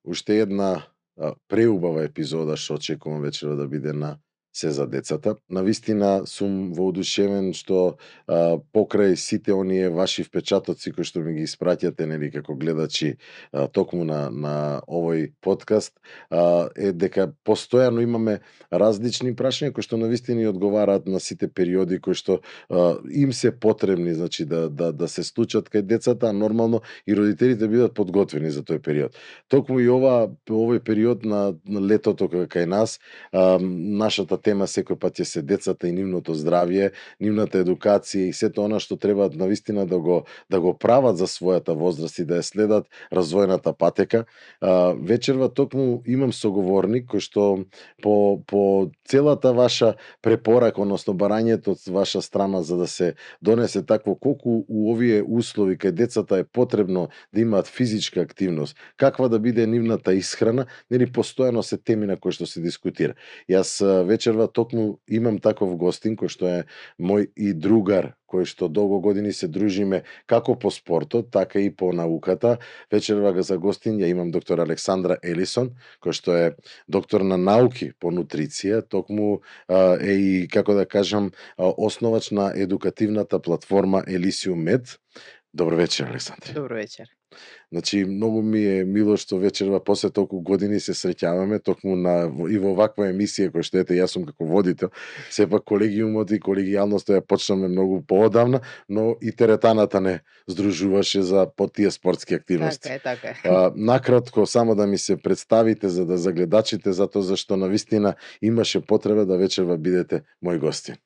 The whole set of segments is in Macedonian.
уште една преубава епизода што очекувам вечерва да биде на Се за децата. Навистина сум воодушевен што покрај сите оние ваши впечатоци кои што ми ги испраќате нели како гледачи токму на овој подкаст е дека постојано имаме различни прашања кои што навистина и одговараат на сите периоди кои што им се потребни, значи да се случат кај децата, а нормално и родителите бидат подготвени за тој период. Токму и овој период на летото кај нас, нашата тема секој пат ќе се децата и нивното здравје, нивната едукација и сето она што треба навистина да го прават за својата возраст и да ја следат развојната патека. Вечерва токму имам соговорник кој што по целата ваша препорака, односно барањето од ваша страна за да се донесе такво колку у овие услови кај децата е потребно да имаат физичка активност, каква да биде нивната исхрана, нели постојано се теми на кои што се дискутира. Јас вечерва токму имам таков гостин кој што е мој и другар, кој што долго години се дружиме како по спортот, така и по науката. Вечерва за гостин ја имам доктор Александра Елисон, кој што е доктор на науки по нутриција, токму е и, како да кажам, основач на едукативната платформа Елисиум Мед. Добро вечер, Александра. Добро вечер. Значи, многу ми е мило што вечерва после толку години се среќаваме токму и во ваква емисија која што ете јас сум како водител. Сепак колегиумот и колегијалноста ја почнаме многу поодамна, но и теретаната не здружуваше по тие спортски активности. Така е. Накратко само да ми се представите за гледачите, затоа зашто навистина имаше потреба да вечерва бидете мој гостин.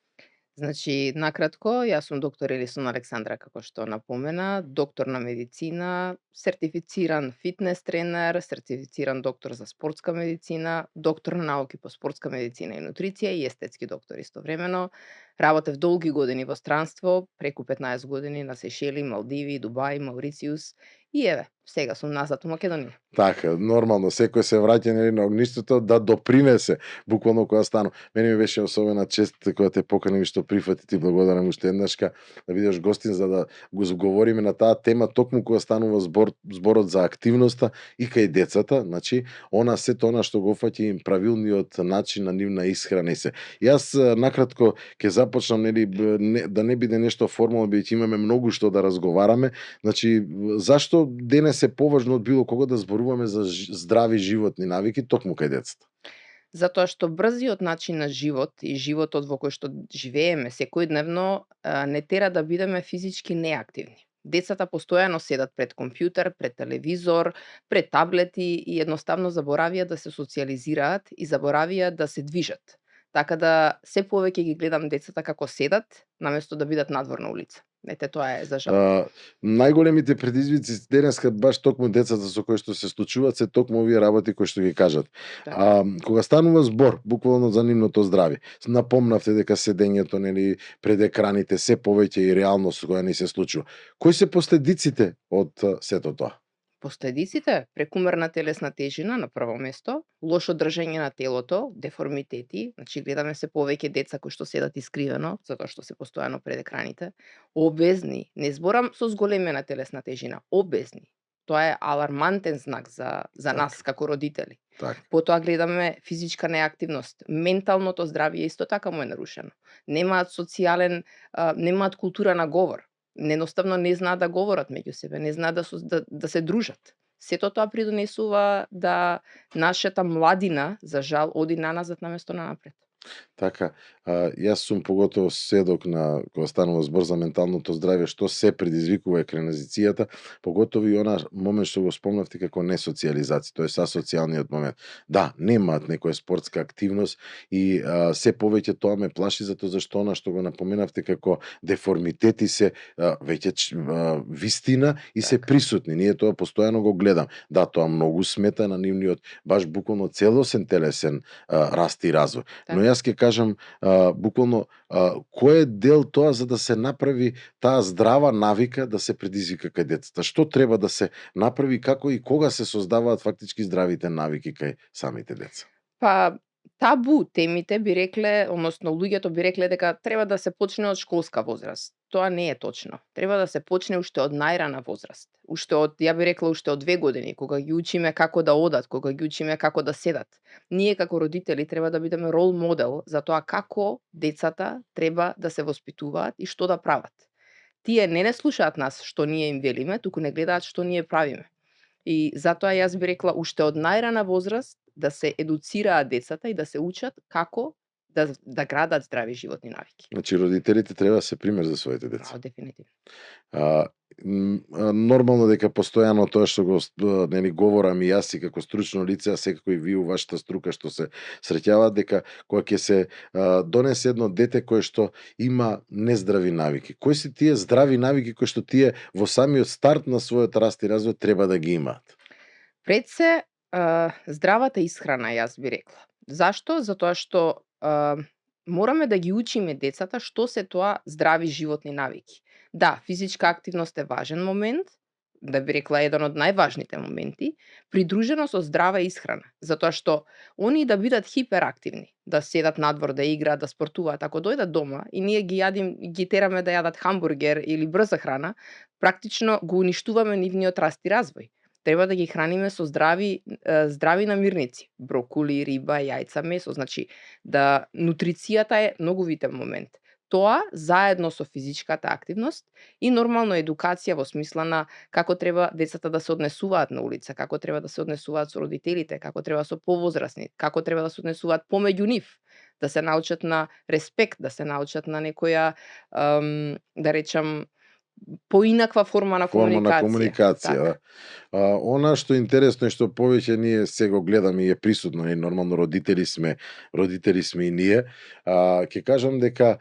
Значи, накратко, јас сум доктор Елисон Александра, како што напомена, доктор на медицина, сертифициран фитнес тренер, сертифициран доктор за спортска медицина, доктор на науки по спортска медицина и нутриција и естетски доктор истовремено. Работев долги години во странство, преку 15 години на Сешели, Малдиви, Дубај, Маурициус и еве, сега сум назад у Македонија. Така, нормално, секој се враќа нели на огништето да допринесе, буквално кога стану. Мене ми беше особена чест кога те поканив што прифати, ти благодарам уште еднашка да бидеш гостин за да го зговориме на таа тема токму кога станува зборот за активноста и кај децата, значи сето она што го фаќа им правилниот начин на нивна исхрана и се. Јас накратко ќе започнам нели да не биде нешто формално, бидејќи имаме многу што да разговараме. Значи зашто денес е поважно од било кога да зборуваме за здрави животни навики токму кај децата? Затоа што брзиот начин на живот и животот во кој што живееме секојдневно не тера да бидеме физички неактивни. Децата постојано седат пред компјутер, пред телевизор, пред таблети и едноставно заборавија да се социјализираат и заборавија да се движат. Така да се повеќе ги гледам децата како седат, наместо да бидат надвор на улица. Ете, тоа е за жал. Најголемите предизвици денеска баш токму децата со кои што се случуваат се токму овие работи кои што ги кажат. Кога станува збор буквално за нивното здравје, напомнавте дека седењето нели пред екраните се повеќе и реалност која ни се случува. Кои се последиците од сето тоа? Последиците, прекумерна телесна тежина на прво место, лошо држење на телото, деформитети, значи гледаме се повеќе деца кои што седат искривено, затоа што се постојано пред екраните, обезни, не зборам со зголемена телесна тежина, обезни. Тоа е алармантен знак за нас како родители. Потоа гледаме физичка неактивност, менталното здравје исто така му е нарушено. Немаат немаат култура на говор. Едноставно не знаат да говорат меѓу себе, не знаат да се дружат. Сето тоа придонесува да нашата младина, за жал, оди наназад наместо напред. Така, јас сум поготово сведок на кога станува збор за менталното здравје, што се предизвикува екранизацијата, поготово и она момент што го спомнавте како несоциализација, тоест асоцијалниот момент. Да, немаат некоја спортска активност и се повеќе тоа ме плаши затоа зашто она што го напоменавте како деформитети се веќе вистина и се присутни. Ние тоа постојано го гледам. Да, тоа многу смета на нивниот баш буквално целосен телесен раст и развој. Но јас ќе кажам буквално кој е дел тоа за да се направи таа здрава навика да се предизвика кај децата? Што треба да се направи, како и кога се создаваат фактички здравите навики кај самите деца? табу темите би рекле, односно луѓето би рекле дека треба да се почне од школска возраст. Тоа не е точно. Треба да се почне уште од најрана возраст. Уште од, ја би рекла, уште од 2 години, кога ги учиме како да одат, кога ги учиме како да седат. Ние како родители треба да бидеме рол модел за тоа како децата треба да се воспитуваат и што да прават. Тие не слушаат нас што ние им велиме, туку не гледаат што ние правиме. И затоа јас би рекла уште од најрана возраст да се едуцираат децата и да се учат како да градат здрави животни навики. Значи родителите треба да се пример за своите деца. Дефинитивно. Нормално дека постојано тоа што го нели говорам и јас и како стручно лице, а секако и вие у вашата струка што се среќаваат, дека кога ќе се донесе едно дете кое што има нездрави навики, кои се тие здрави навики кои што тие во самиот старт на својот раст и развој треба да ги имаат? Пред се здравата исхрана, јас би рекла. Зашто? Затоа што мораме да ги учиме децата што се тоа здрави животни навики. Да, физичка активност е важен момент, да би рекла еден од најважните моменти, придружено со здрава исхрана, затоа што они да бидат хиперактивни, да седат надвор, да играат, да спортуваат, ако дојдат дома и ние ги тераме да јадат хамбургер или брза храна, практично го уништуваме нивниот раст и развој. Треба да ги храниме со здрави намирници, брокули, риба, јајца, месо, значи да нутрицијата е многу витен момент. Тоа заедно со физичката активност и нормално едукација во смисла на како треба децата да се однесуваат на улица, како треба да се однесуваат со родителите, како треба со повозрасни, како треба да се однесуваат помеѓу нив, да се научат на респект, да се научат на некоја да речам поинаква форма на комуникација. Да. Она што е интересно и што повеќе ние се го гледаме и е присутно, и нормално родители сме и ние, ќе кажам дека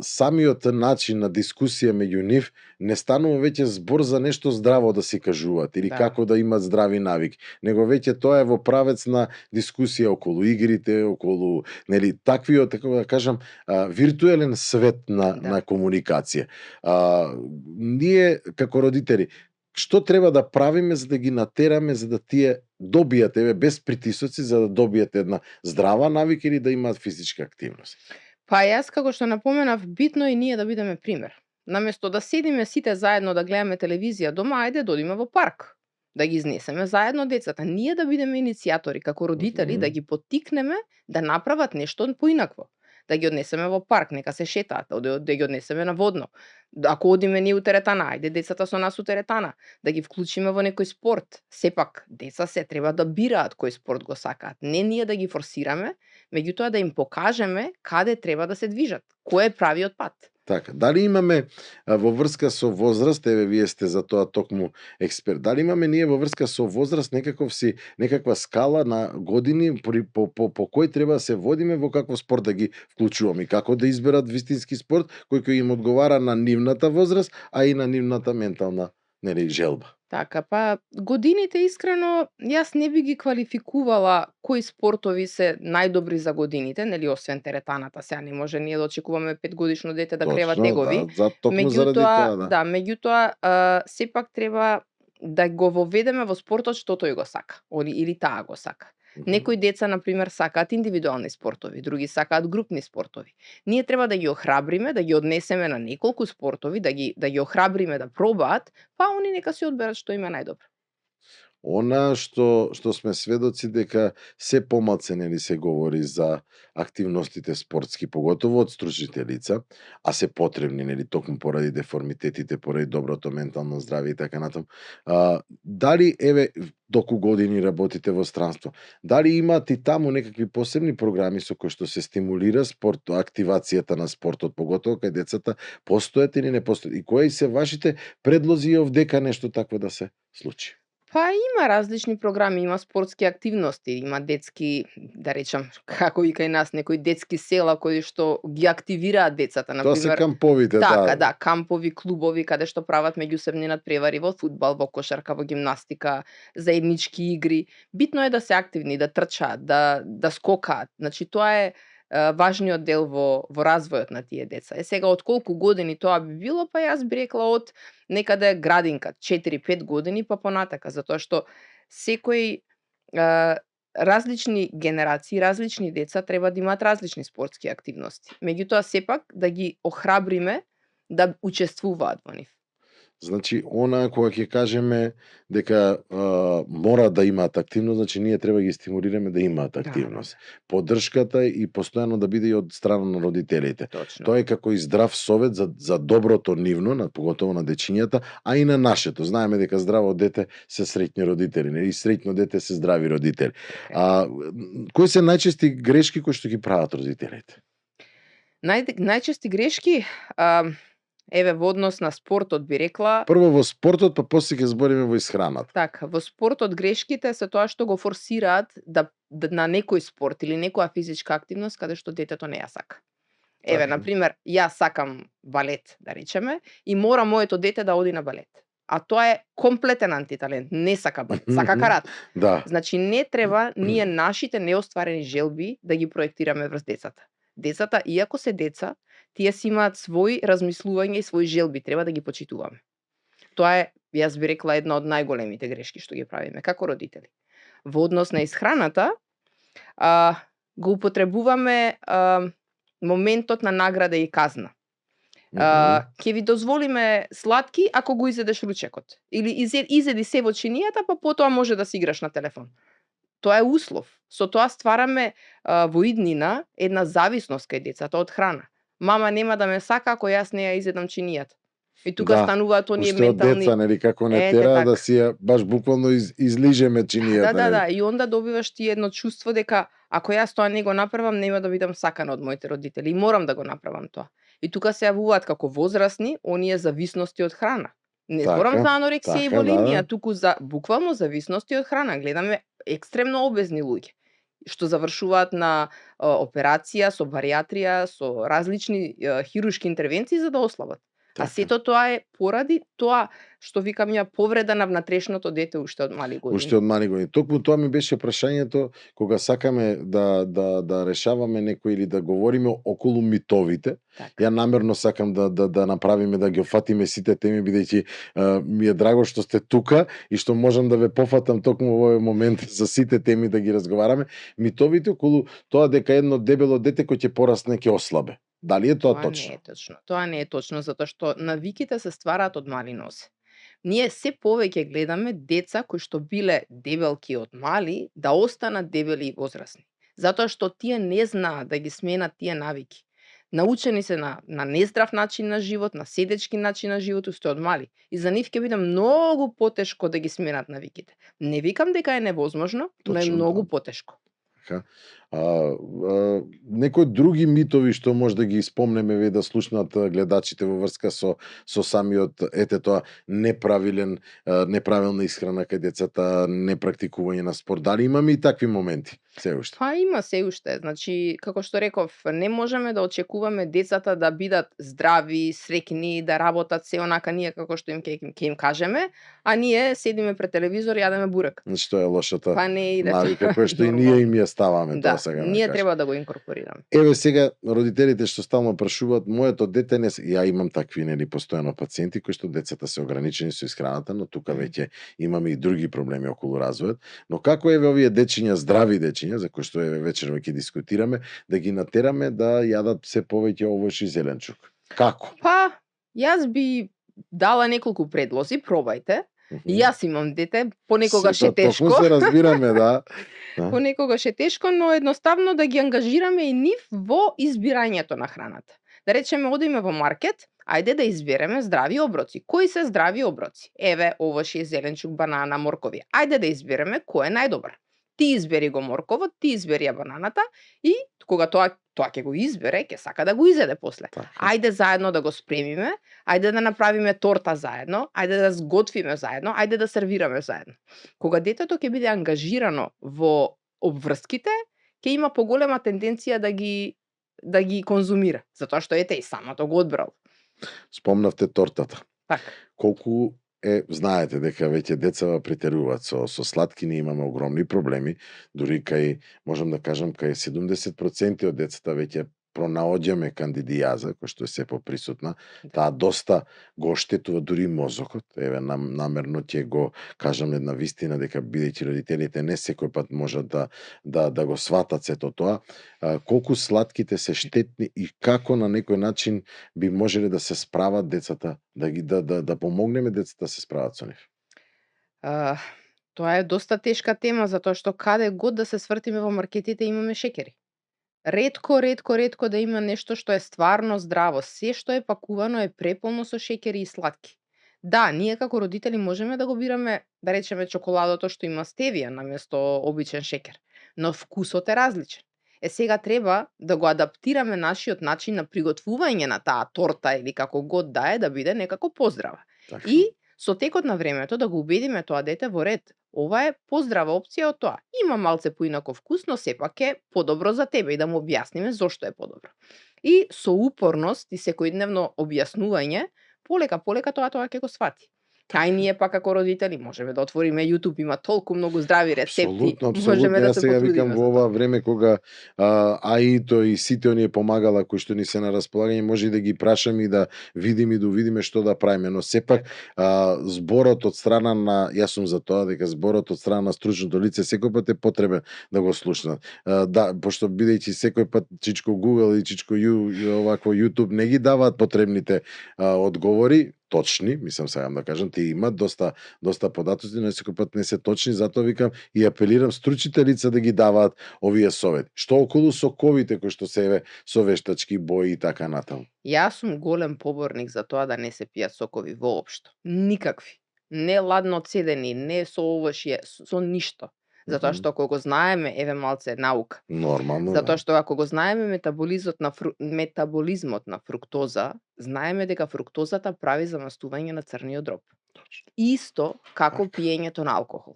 самиот начин на дискусија меѓу нив не станува веќе збор за нешто здраво да си кажуваат или како да имат здрави навики, него веќе тоа е во правец на дискусија околу игрите, околу нели таквиот, како да кажам, виртуелен свет на комуникација. Ние како родители што треба да правиме за да ги натераме, за да тие добијат без притисоци, за да добијат една здрава навика или да имаат физичка активност? Па јас како што напоменав, битно е ние да бидеме пример. Наместо да седиме сите заедно да гледаме телевизија дома, ајде да одиме во парк, да ги изнесеме заедно децата. Ние да бидеме иницијатори како родители, да ги поттикнеме да направат нешто поинакво. Да ги однесеме во парк, нека се шетаат, да ги однесеме на водно. Ако одиме ние у теретана, ајде децата со нас у теретана, да ги вклучиме во некој спорт. Сепак, деца се треба да бираат кој спорт го сакаат. Не ние да ги форсираме, меѓутоа да им покажеме каде треба да се движат, кој е правиот пат. Така, дали имаме во врска со возраст, вие сте за тоа токму експерт, дали имаме ние во врска со возраст некаква скала на години по кој треба да се водиме во каков спорт да ги вклучуваме и како да изберат вистински спорт кој им одговара на нивната возраст, а и на нивната ментална желба? Така, па годините искрено јас не би ги квалификувала кои спортови се најдобри за годините, нели освен теретаната, сега не може ние да очекуваме 5-годишно дете да крева тегови. Меѓутоа сепак треба да го воведеме во спортот што тој го сака, или таа го сака. Некои деца, например, сакаат индивидуални спортови, други сакаат групни спортови. Ние треба да ги охрабриме, да ги однесеме на неколку спортови, да ги охрабриме да пробаат, па они нека си одберат што им е најдобро. Она што сме сведоци дека се помалку се говори за активностите спортски, поготово од стручните лица, а се потребни токму поради деформитетите, поради доброто ментално здравје и така натаму. Дали доку години работите во странство, дали имаат и таму некакви посебни програми со кои што се стимулира активацијата на спортот, поготово кај децата, постојат или не постојат? И кои се вашите предлози овдека нешто такво да се случи? Па има различни програми, има спортски активности, има детски, да речам, како и кај нас, некои детски села кои што ги активираат децата, например. Тоа се камповите, да, кампови, клубови каде што прават меѓусебни надпревари во фудбал, во кошарка, во гимнастика, заеднички игри. Битно е да се активни, да трчаат, да скокаат. Значи тоа е важниот дел во развојот на тие деца. Сега од колку години тоа би било, па јас би рекла од некаде градинка, 4-5 години па понатака, затоа што секој различни генерации, различни деца треба да имаат различни спортски активности. Меѓутоа сепак да ги охрабриме да учествуваат во нив. Значи, она кога ќе кажеме дека мора да имаат активност, значи ние треба да ги стимулираме да имаат активност. Поддршката и постојано да биде и од страна на родителите. Точно. Тоа е како и здрав совет за доброто нивно, поготово на дечињата, а и на нашето. Знаеме дека здраво дете се среќни родители, и среќно дете се здрави родители. Кои се најчести грешки кои што ги прават родителите? Најчести грешки, еве во однос на спортот би рекла. Прво во спортот, па после ќе збориме во исхраната. Така, во спортот грешките се тоа што го форсираат да на некој спорт или некоја физичка активност каде што детето не ја сака. Еве, Така. например, јас сакам балет, да речеме, и мора моето дете да оди на балет. А тоа е комплетен антиталент, не сака балет, сака карате. Да. Значи не треба ние нашите неостварени желби да ги проектираме врз децата. Децата, иако се деца, тие си имаат свои размислувања и свои желби, треба да ги почитуваме. Тоа е, јас би рекла, една од најголемите грешки што ги правиме како родители. Во однос на исхраната, го употребуваме моментот на награда и казна. Ќе ви дозволиме сладки ако го изедеш ручекот. Или изеди се во чинијата, па потоа може да си играш на телефон. Тоа е услов. Со тоа ствараме во иднина една зависност кај децата од храна. Мама нема да ме сака ако јас не ја изедам чинијата. И тука стануваат оние ментални. Деца, нели, како не тера да си ја баш буквално излижеме чинијата. Да, и онда добиваш ти едно чувство дека ако јас тоа не го направам, нема да бидам сакана од моите родители и морам да го направам тоа. И тука се јавуваат како возрастни оние зависности од храна. Не зборам за анорексија и булимија, туку за буквално зависности од храна. Гледаме екстремно обезни луѓе што завршуваат на операција, со баријатрија, со различни хируршки интервенции за да ослабат. А сето тоа е поради тоа што викам ја повреда на внатрешното дете уште од мали години. Уште од мали години. Токму тоа ми беше прашањето кога сакаме да решаваме некој или да говориме околу митовите. Ја намерно сакам да направиме, да ги офатиме сите теми, бидејќи ми е драго што сте тука и што можам да ве пофатам токму во овој момент за сите теми да ги разговараме. Митовите околу тоа дека едно дебело дете кој ќе порасне ќе ослабе. Дали е тоа точно? Не е точно. Тоа не е точно, затоа што навиките се ствараат од мали нозе. Ние се повеќе гледаме деца кои што биле дебелки од мали да останат дебели и возрастни. Затоа што тие не знаат да ги сменат тие навики. Научени се на нездрав начин на живот, на седечки начин на живот уште од мали. И за нив ќе биде многу потешко да ги сменат навиките. Не викам дека е невозможно, но е многу потешко. Некои други митови што може да ги спомнеме да слушнат гледачите во врска со самиот тоа неправилна исхрана кај децата, непрактикување на спорт. Дали имаме и такви моменти се уште? Па има се уште. Значи, како што реков, не можеме да очекуваме децата да бидат здрави, среќни, да работат се онака ние како што ќе им кажеме, а ние седиме пред телевизор и јадеме бурек. Значи тоа е лошата навика која што и ние им ја ставаме тоа сега. Ние треба да го инкорпорираме. Еве сега родителите што стално прашуваат, моето дете не ја имам такви постојано пациенти кои што децата се ограничени со исхраната, но тука веќе имаме и други проблеми околу развојот. Но како еве овие дечиња, здрави дечиња за кои што еве вечерва ќе дискутираме, да ги натераме да јадат се повеќе овош и зеленчук? Како? Па, јас би дала неколку предлози, пробајте. Јас имам дете, понекогаш е тешко. Токму се разбираме, да. Понекогаш е тешко, но едноставно да ги ангажираме и нив во избирањето на храната. Да речеме, одиме во маркет, ајде да избереме здрави оброци. Кои се здрави оброци? Еве, овошје, зеленчук, банана, моркови. Ајде да избереме кој е најдобар. Ти избери го морковот, ти избери ја бананата и кога тоа ќе го избере, ќе сака да го изеде после. Ајде заедно да го спремиме, ајде да направиме торта заедно, ајде да сготвиме заедно, ајде да сервираме заедно. Кога детето ќе биде ангажирано во обврските, ќе има поголема тенденција да ги конзумира, затоа што ете и самото го одбрал. Спомнавте тортата. Така. Колку знаете дека веќе деца претеруваат со сладкини, имаме огромни проблеми, дури кај, можам да кажам, кај 70% од децата веќе пронаоѓаме кандидијаза, која што е се поприсутна, Да. таа доста го оштетува дури мозокот. Еве, намерно ќе го кажам една вистина, дека бидејќи родителите не секој пат можат да го сватат сето тоа, колку сладките се штетни и како на некој начин би можеле да се справат децата, да помогнеме децата да се справат со нив. А, Тоа е доста тешка тема, затоа што каде год да се свртиме во маркетите имаме шеќери. Ретко да има нешто што е стварно здраво. Се што е пакувано е преполно со шеќери и сладки. Да, ние како родители можеме да го бираме, да речеме, чоколадото што има стевија наместо обичен шеќер, но вкусот е различен. Сега треба да го адаптираме нашиот начин на приготвување на таа торта или како год да е, да биде некако поздрава. Така. И со текот на времето да го убедиме тоа дете во ред. Ова е поздрава опција од тоа. Има малце поинако вкус, но сепак е подобро за тебе и да му објасниме зошто е подобро. И со упорност и секојдневно објаснување, полека тоа ќе го свати. А и ние пак како родители можеме да отвориме YouTube, има толку многу здрави рецепти. Апсолутно. Можеме да Јас се сега потрудиме викам за во тоа. ова време кога АИ-то и сите оние помагала кои што ни се на располагање, може и да ги прашаме и да видиме и да увидиме што да правиме, но сепак зборот од страна на, јас сум за тоа дека зборот од страна на стручното лице секој пат е потребен да го слушнат. Да, пошто бидејќи секој пат чичко Google и чичко овакво YouTube не ги даваат потребните одговори, точни, мислам сакам да кажам, тие имат доста податоци, но секој пат не се точни, затоа викам и апелирам стручните лица да ги даваат овие совети. Што околу соковите кои што се со вештачки бои и така натаму. Јас сум голем поборник за тоа да не се пијат сокови воопшто. Никакви. Не ладно цедени, не со овошје, со ништо. Затоа што ако го знаеме, еве малце наука. Нормално. Затоа што ако го знаеме метаболизмот на фруктоза, знаеме дека фруктозата прави замастување на црниот дроб. Исто како пиењето на алкохол.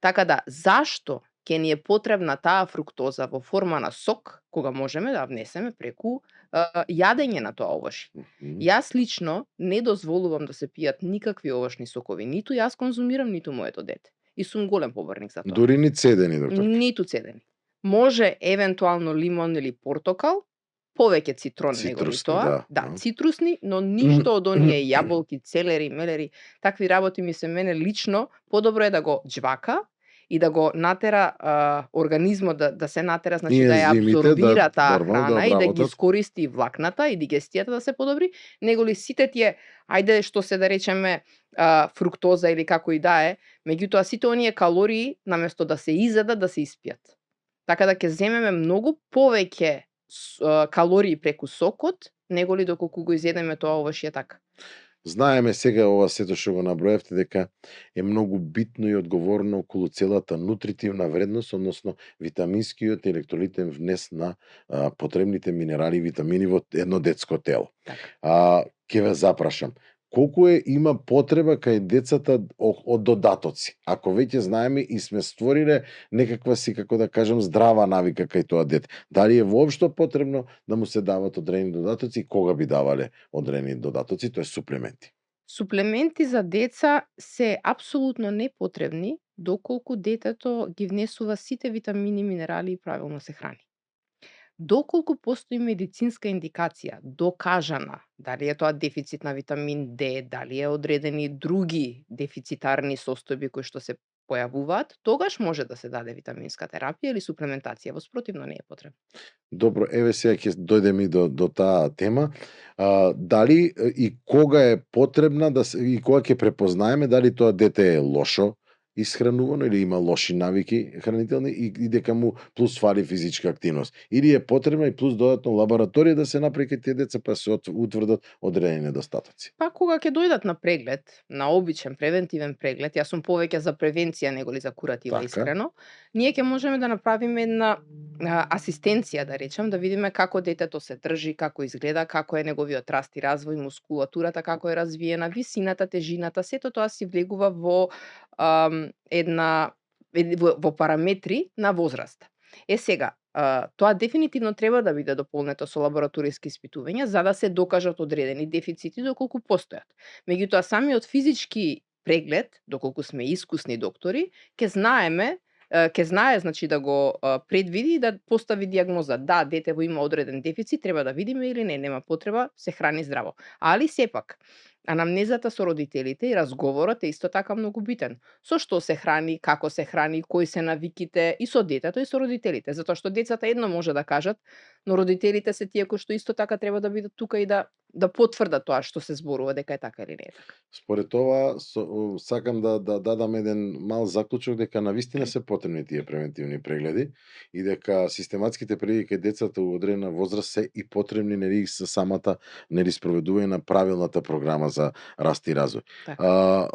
Така да, зашто ќе ни е потребна таа фруктоза во форма на сок, кога можеме да внесеме преку јадење на тоа овошје? Јас лично не дозволувам да се пијат никакви овошни сокови, ниту јас конзумирам, ниту моето дете. И сум голем поборник за тоа. Дури ни цедени, доктор. Ниту цедени. Може евентуално лимон или портокал, повеќе цитрон неголи тоа. Да, цитрусни, но ништо од оние јаболки, целери, мелери, такви работи ми се мене лично подобро е да го џвака и да го натера организмот да се натера, значи да ја абсорбира таа храна и да ги искористи влакната и дигестијата да се подобри, неголи сите тие, ајде што се да речеме фруктоза или како и да е, меѓутоа сите оние калории наместо да се изедат, да се испијат. Така да ќе земеме многу повеќе калории преку сокот, неголи доколку го изедеме тоа овошје така. Знаеме сега ова сето што го наброевте дека е многу битно и одговорно околу целата нутритивна вредност, односно витаминскиот и електролитен внес на потребните минерали и витамини во едно детско тело. Ќе ве запрашам, колку има потреба кај децата од додатоци? Ако веќе знаеме и сме створиле некаква си, како да кажам, здрава навика кај тоа дете, дали е воопшто потребно да му се дават одредени додатоци и кога би давале одредени додатоци, тоа е суплементи? Суплементи за деца се апсолутно непотребни доколку детето ги внесува сите витамини, минерали и правилно се храни. Доколку постои медицинска индикација, докажана, дали е тоа дефицит на витамин D, дали е одредени други дефицитарни состојби кои што се појавуваат, тогаш може да се даде витаминска терапија или суплементација, во спротивно не е потребно. Добро, еве сега ќе дојдеме и до таа тема. Дали и кога е потребна и кога ќе препознаеме дали тоа дете е лошо исхранувано или има лоши навики хранителни и дека му плюс фали физичка активност. Или е потребна и плюс додатно лабораторија да се направи кај тие деца па се утврдат одредени недостатоци. Па кога ќе дојдат на преглед, на обичен превентивен преглед, јас сум повеќе за превенција неголи за куратива искрено, ние ќе можеме да направиме една асистенција, да речем, да видиме како детето се држи, како изгледа, како е неговиот раст и развој, мускулатурата како е развиена, висината, тежината, сето тоа си влегува во во параметри на возраста. Сега, тоа дефинитивно треба да биде дополнето со лабораториски испитувања за да се докажат одредени дефицити доколку постојат. Меѓутоа самиот физички преглед, доколку сме искусни доктори, ќе знаеме ќе знае значи да го предвиди и да постави дијагноза. Да, детево има одреден дефицит, треба да видиме или не, нема потреба, се храни здраво. Али сепак, анамнезата со родителите и разговорот е исто така многу битен. Со што се храни, како се храни, кои се навиките и со детето и со родителите, затоа што децата едно може да кажат, но родителите се тие кои што исто така треба да бидат тука и да потврдат тоа што се зборува дека е така или не е така. Според ова, сакам да дадам еден мал заклучок дека навистина се потребни тие превентивни прегледи и дека систематските прегледи кај децата во одредена возраст се и потребни нели со самата нели спроведување на правилната програма за раст и развој. Така.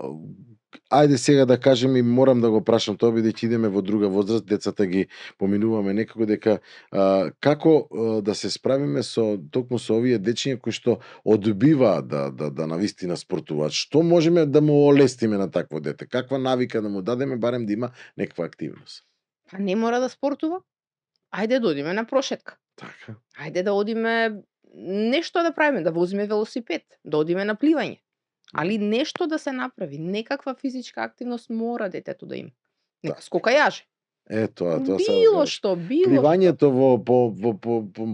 Ајде сега да кажем и морам да го прашам тоа бидејќи идеме во друга возраст, децата ги поминуваме некако дека како да се справиме со токму со овие дечиња кои што одбиваат да навистина спортуваат. Што можеме да му олестиме на такво дете? Каква навика да му дадеме барем да има некаква активност? Па не мора да спортува. Ајде да одиме на прошетка. Така. Ајде да одиме нешто да правиме, да возиме велосипед, да одиме на пливање. Али нешто да се направи, некаква физичка активност мора детето да има. Нека скока јаже. Тоа Било се што, било што. пливањето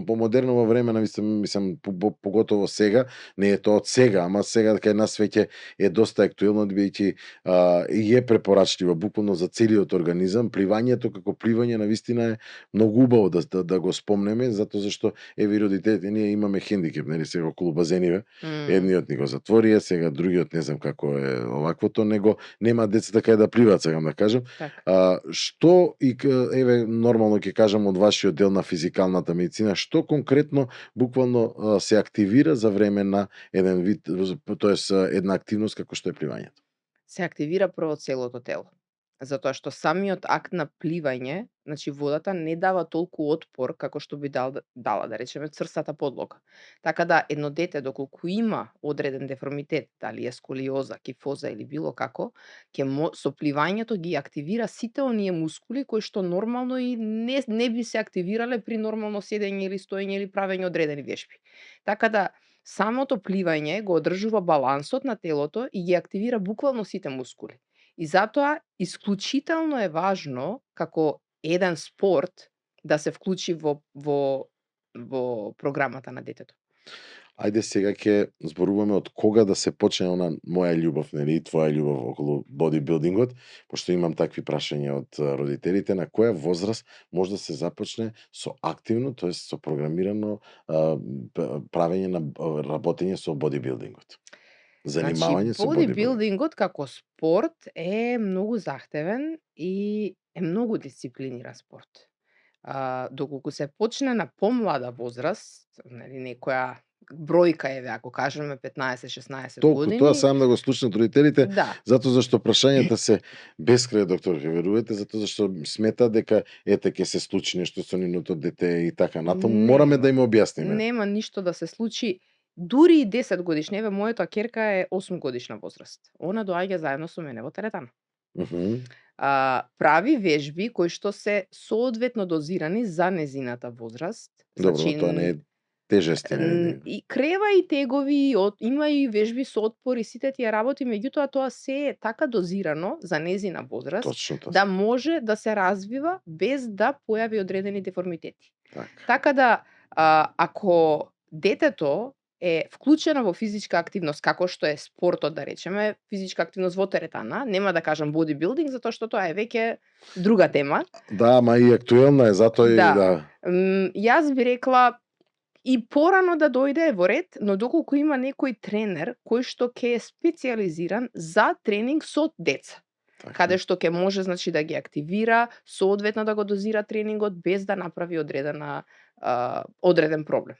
по модерново време, мислам поготово сега, не е тоа од сега, ама сега кај нас веќе е доста актуелно бидејќи и е препорачливо буквално за целиот организам. Пливањето како пливање навистина е многу убаво да го спомнеме, затоа зашто еве родителите ние имаме хендикеп, нели сега околу базениве. Едниот ни го затворија, сега другиот не знам како е оваквото, него нема децата кај да пливаат, сакам да кажам. Така. Што и еве нормално ќе кажам од вашиот дел на физикалната медицина, што конкретно буквално се активира за време на еден вид, тоест една активност како што е пливањето? Се активира прво целото тело. Затоа што самиот акт на пливање, значи водата не дава толку отпор како што би дала да речеме црстата подлога. Така да едно дете доколку има одреден деформитет, дали е сколиоза, кифоза или било како, со пливањето ги активира сите оние мускули кои што нормално и не би се активирале при нормално седење или стоење или правење одредени вежби. Така да самото пливање го одржува балансот на телото и ги активира буквално сите мускули. И затоа исклучително е важно како еден спорт да се вклучи во програмата на детето. Ајде сега ќе зборуваме од кога да се почне она моја љубов, нели, и твоја љубов околу бодибилдингот, пошто имам такви прашања од родителите, на која возраст може да се започне со активно, тоест со програмирано правење на работење со бодибилдингот. Занимавање со бодибилдинг. Бодибилдингот како спорт е многу захтевен и е многу дисциплиниран спорт. Доколку се почне на помлада возраст, нели некоја бројка еве ако кажеме 15-16 Толку години. тоа сам да го слушнат родителите, Да. затоа зашто прашањата се бескрај, доктор, ќе верувате, затоа зашто сметаат дека ете ќе се случи нешто со нивното дете и така натаму. Мораме да им објасниме. Нема ништо да се случи. Дури и 10 годишна, еве мојата ќерка е 8 годишна возраст. Она доаѓа заедно со мене во теретана. Прави вежби кои што се соодветно дозирани за незината возраст. Добро, тоа не е тежести. И крева и тегови, има и вежби со отпор и сите тие работи, меѓутоа тоа се е така дозирано за незина возраст Точно тоа. да може да се развива без да појави одредени деформитети. Така да ако детето е вклучено во физичка активност, како што е спортот, да речеме, физичка активност во теретана, нема да кажам бодибилдинг, затоа што тоа е веќе друга тема. Да, ама и актуелна е, затоа и да. Јас би рекла и порано да дојде во ред, но доколку има некој тренер кој што ќе е специјализиран за тренинг со деца. Каде што ќе може значи да ги активира, соодветно да го дозира тренингот без да направи одреден проблем.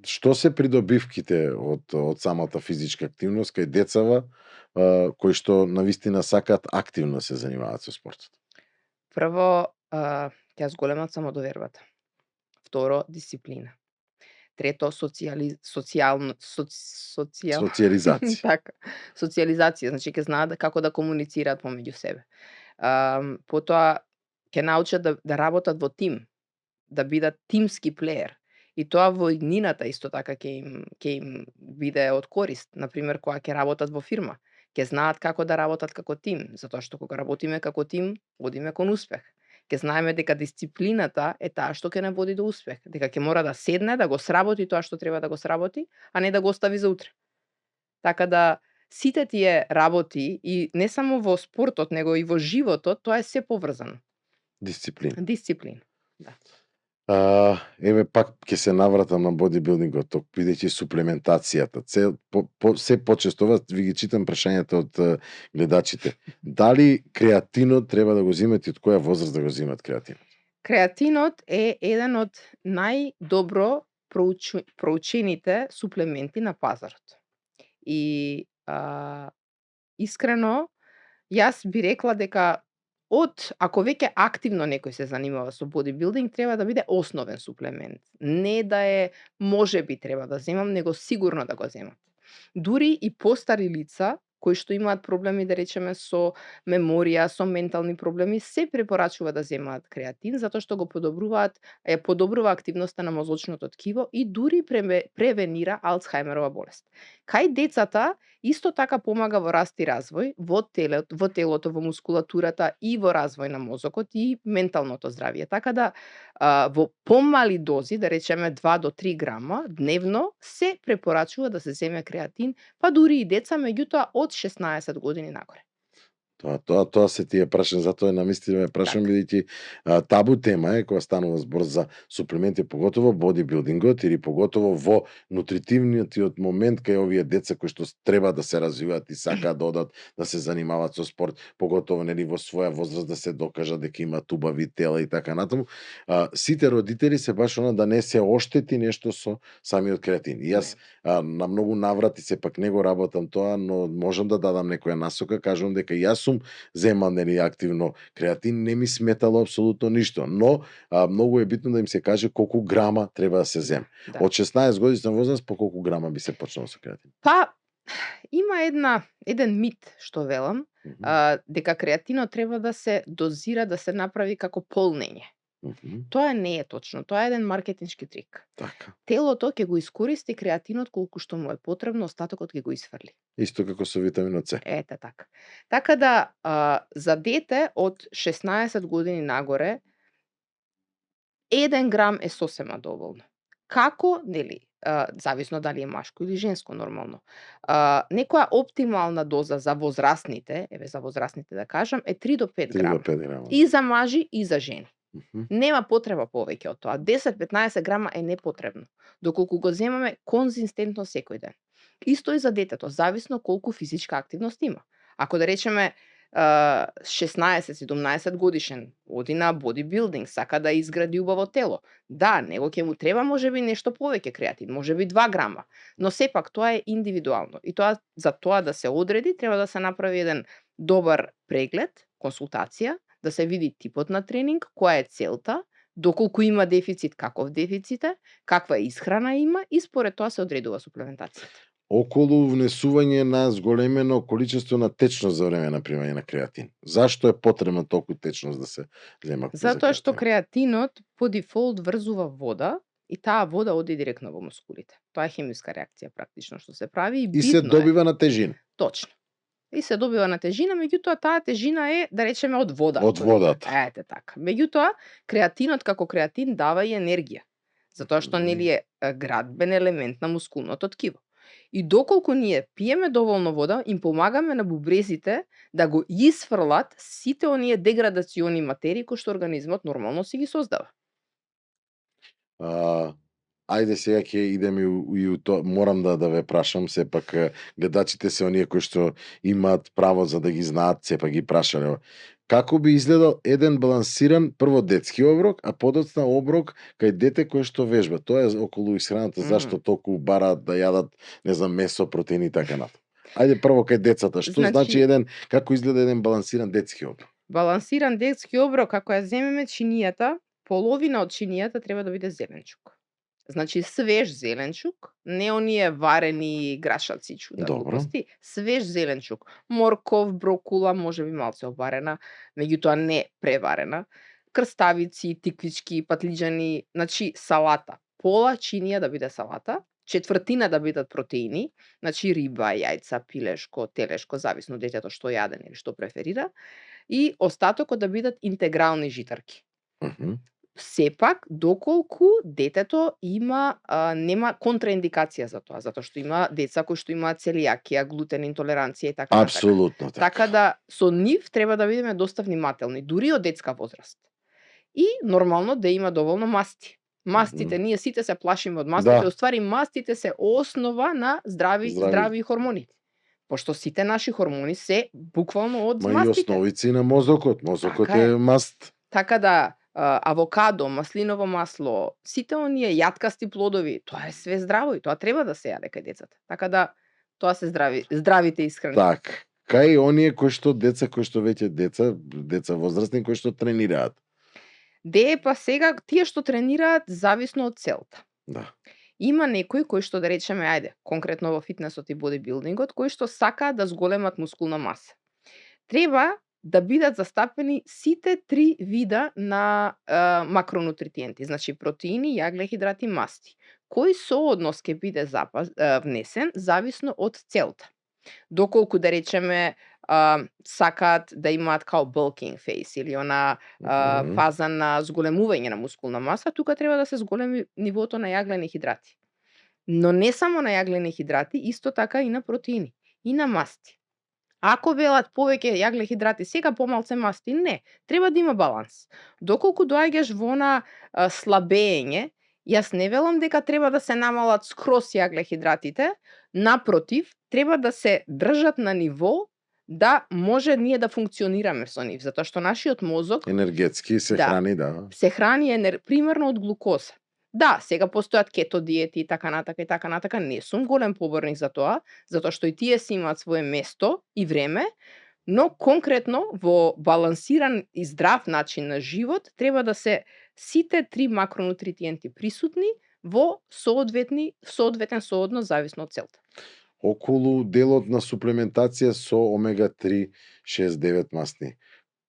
Што се придобивките од самата физичка активност кај децава кои што навистина сакаат активно се занимаваат со спортот? Прво, ќе зголемат самодовербата. Второ, дисциплина. Трето, социјализација. Така, социјализација, значи ќе знаат како да комуницираат помеѓу себе. Потоа ќе научат да работат во тим, да бидат тимски плеер. И тоа во иднината исто така ќе им биде од корист. Например, кога ќе работат во фирма, Ќе знаат како да работат како тим, затоа што кога работиме како тим, одиме кон успех. Ќе знаеме дека дисциплината е таа што ќе не води до успех, дека ќе мора да седне, да го сработи тоа што треба да го сработи, а не да го остави за утре. Така да сите тие работи и не само во спортот, него и во животот, тоа е се поврзано. Дисциплина. Дисциплина. Да. Еве пак ќе се навратам на бодибилдингот, бидејќи суплементацијата. Се почесто ова ви ги читам прашањата од гледачите. Дали креатинот треба да го земат и од која возраст да го земат креатинот? Креатинот е еден од најдобро проучените суплементи на пазарот. И искрено, јас би рекла дека ако веќе активно некој се занимава со бодибилдинг, треба да биде основен суплемент. Не да е можеби треба да земам, него сигурно да го земат. Дури и постари лица кои што имаат проблеми, да речеме, со меморија, со ментални проблеми, се препорачува да земаат креатин, затоа што го подобрува активноста на мозочното ткиво и дури превенира Алцхајмерова болест. Кај децата исто така помага во раст и развој, во телото, во мускулатурата и во развој на мозокот и менталното здравје. Така да во помали дози, да речеме 2 до 3 грама дневно, се препорачува да се земе креатин, па дури и деца, меѓутоа од 16 години нагоре. Тоа се тие прашам, затоа намистина ме прашам, бидејќи табу тема е кога станува збор за суплементи, поготово бодибилдингот или поготово во нутритивниот момент кај овие деца кои што треба да се развиваат и сакаат да одат да се занимаваат со спорт, поготово нели во своја возраст да се докажат дека имаат убави тела и така натаму. Сите родители се баш да не се оштети нешто со самиот креатин. И јас на многу наврати сепак не го работам тоа, но можам да дадам некоја насока, кажувам дека јас сум земал нели активно креатин, не ми сметало апсолутно ништо, но многу е битно да им се каже колку грама треба да се земе. Да. Од 16 годишна возраст по колку грама би се почнало со креатин? Па има еден мит што велам, дека креатинот треба да се дозира, да се направи како полнење. Тоа не е точно, тоа е еден маркетиншки трик. Така. Телото ќе го искористи креатинот колку што му е потребно, остатокот ќе го изфрли. Исто како со витаминот С. Ете така. Така да за дете од 16 години нагоре 1 грам е сосема доволно. Како, нели, зависно дали е машко или женско нормално. Некоја оптимална доза за возрастните, за возрастните да кажам, е 3 до 5 3 грама. до 5 грама. И за мажи и за жени. Нема потреба повеќе од тоа. 10-15 грама е непотребно, доколку го земаме конзистентно секој ден. Исто и за детето, зависно колку физичка активност има. Ако да речеме 16-17 годишен, оди на бодибилдинг, сака да изгради убаво тело. Да, него ќе му треба можеби нешто повеќе креатин, можеби 2 грама, но сепак тоа е индивидуално. И за тоа да се одреди, треба да се направи еден добар преглед, консултација, да се види типот на тренинг, која е целта, доколку има дефицит, каков дефицит е, каква исхрана има и според тоа се одредува суплементацијата. Околу внесување на зголемено количество на течност за време на примање на креатин. Зашто е потребна толку течност да се зема? Затоа што креатинот по дефолт врзува вода и таа вода оди директно во мускулите. Тоа е хемиска реакција практично што се прави и се добива на тежина. Точно. И се добива на тежина, меѓутоа таа тежина е, да речеме, од вода. Од водата. Ете така. Меѓутоа, креатинот како креатин дава и енергија. Затоа што нели е градбен елемент на мускулното ткиво. И доколку ние пиеме доволно вода, им помагаме на бубрезите да го изфрлат сите оние деградациони материи кои што организмот нормално си ги создава. Ајде сега ќе идеме и тоа, морам да ве прашам, сепак гледачите се оние кои што имаат право за да ги знаат, сепак ги прашале. Како би изгледал еден балансиран прво детски оброк, а подоцна оброк кај дете кое што вежба? Тоа е околу исхраната, зашто толку бараат да јадат, не знам, месо, протеини и така натаму. Ајде прво кај децата, што значи како изгледа еден балансиран детски оброк? Балансиран детски оброк, како ја земеме чинијата, половина од чинијата треба да биде зеленчук. Значи свеж зеленчук, не оние варени грашаци чуда глупости, свеж зеленчук, морков, брокула, можеби малце обарена, меѓутоа не преварена, крставици, тиквички, патлиџани, значи салата. Пола чинија да биде салата, четвртина да бидат протеини, значи риба, јајца, пилешко, телешко, зависно детето што јаде или што преферира, и остатокот да бидат интегрални житарки. Мгм. Сепак, доколку детето нема контраиндикација за тоа, затоа што има деца кои што имаат целијакија, глутен интолеранција и така натака. Апсолутно така. Така да со нив треба да бидеме доста внимателни, дури од детска возраст. И нормално да има доволно масти. Мастите, ние сите се плашиме од мастите, Да. уствари мастите се основа на здрави хормони. Пошто сите наши хормони се буквално од Ма и мастите. основици на мозокот. Мозокот Така е е. маст. Така да авокадо, маслиново масло, сите оние јаткасти плодови, тоа е све здраво и тоа треба да се јаде кај децата. Така да тоа се здравите исхрани. Так. Кај оние кои што веќе деца возрастни кои што тренираат. Па сега тие што тренираат зависно од целта. Да. Има некои кои што да речеме, ајде, конкретно во фитнесот и бодибилдингот, кои што сакаат да зголемат мускулна маса. Треба да бидат застапени сите три вида на макронутриенти, значи протеини, јагле-хидрати, масти. Кој сооднос ќе биде внесен зависно од целта. Доколку да речеме сакаат да имаат као bulking face или она фаза на зголемување на мускулна маса, тука треба да се зголеми нивото на јаглени хидрати. Но не само на јаглени хидрати, исто така и на протеини и на масти. Ако велат повеќе јагле-хидрати, сега помалце масти, не, треба да има баланс. Доколку доаѓаш во на слабење, јас не велам дека треба да се намалат скроз јагле-хидратите, напротив, треба да се држат на ниво да може ние да функционираме со нив, затоа што нашиот мозок енергетски се храни, да. се храни примерно од глукоза. Да, сега постојат кето диети и така натака, не сум голем поборник за тоа, затоа што и тие си имаат свое место и време, но конкретно во балансиран и здрав начин на живот треба да се сите три макронутриенти присутни во соодветен сооднос зависно од целта. Околу делот на суплементација со омега 3, 6, 9 масни.